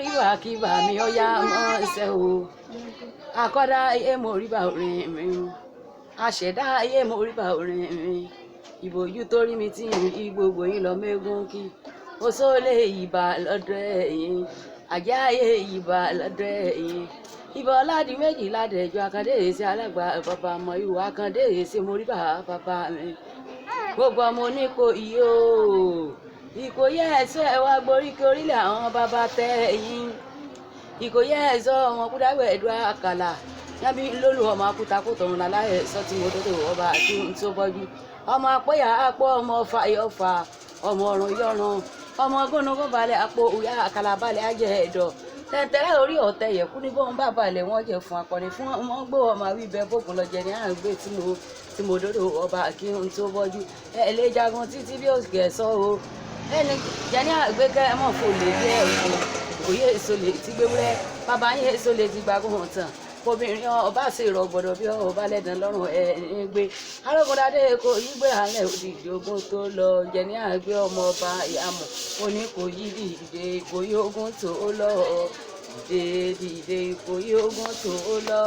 Mo rí bá kí bá mi ọ̀yá mọ́ ṣe o. Akọ́dá ayé, mo rí bá orin mi. Àṣẹ̀dá ayé, mo rí bá orin mi. Ìbòjú tó rí mi tí ń rí gbogbo yín lọ mẹ́gún kí. Oṣoolé, ìbà lọ́dọ̀ ẹ̀yìn. Àjẹ́ ayé, ìbà lọ́dọ̀ ẹ̀yìn. Ìbà ọ̀làdì méjì ládẹ̀jọ akandé èsì alágbà bàbá ọmọ ìwà akandé èsì, mo rí bá bàbá mi. Gbogbo ọmọ oníkó iye o. Ìkòyí ẹ̀ṣọ́ ẹ̀ wá gboríkì orílẹ̀ àwọn bàbá tẹ́ ẹ̀yìn. Ìkòyí ẹ̀ṣọ́ ọmọ kúdáwẹ̀ ẹ̀dùn àkàlà. Yábí lólu ọmọ akútakú tọ̀run láláyẹ̀ ẹ̀ṣọ́ tí mo tó ọba àti ohun tó bọ́jú. Ọmọ apóyà apó, ọmọ ọfà yọfà, ọmọ ọ̀run yọ̀run, ọmọ gúnugún balẹ̀ apó òyà àkàlà balẹ̀ ajẹ́ ẹ̀dọ̀. Tẹ̀tẹ̀rẹ̀ orí ọ̀tẹ̀ yẹ̀kú ní bọ́n bá balẹ̀ wọ́n jẹ fún akọni fún ọmọ gbó ọmọ wíbẹ̀ bókun lọ jẹ ní àgbẹ̀ tí mo dòdò ọba kí n tó bọ́jú. Ẹ lè jagun títí bí òkè sọ o. Ẹni jẹ ní àgbékẹ́ ẹ mọ̀ fò lè bí ẹ̀kú. Òye èso lè ti gbéwúrẹ́, bàbá yín èso lè ti gbàgbọ́n tán. Obìnrin ọba sì rọ gbọ́dọ̀ bí ọba lẹ́dàn lọ́rùn ẹ̀ ń gbé. Arógundadé kò yí gbé alẹ́ òdìdí ogun tó lọ jẹ ní àgbẹ̀ ọmọ ọba ìyàmọ̀. Oní kò yí dìde kò yí ogun tó lọ. Dìde dìde kò yí ogun tó lọ.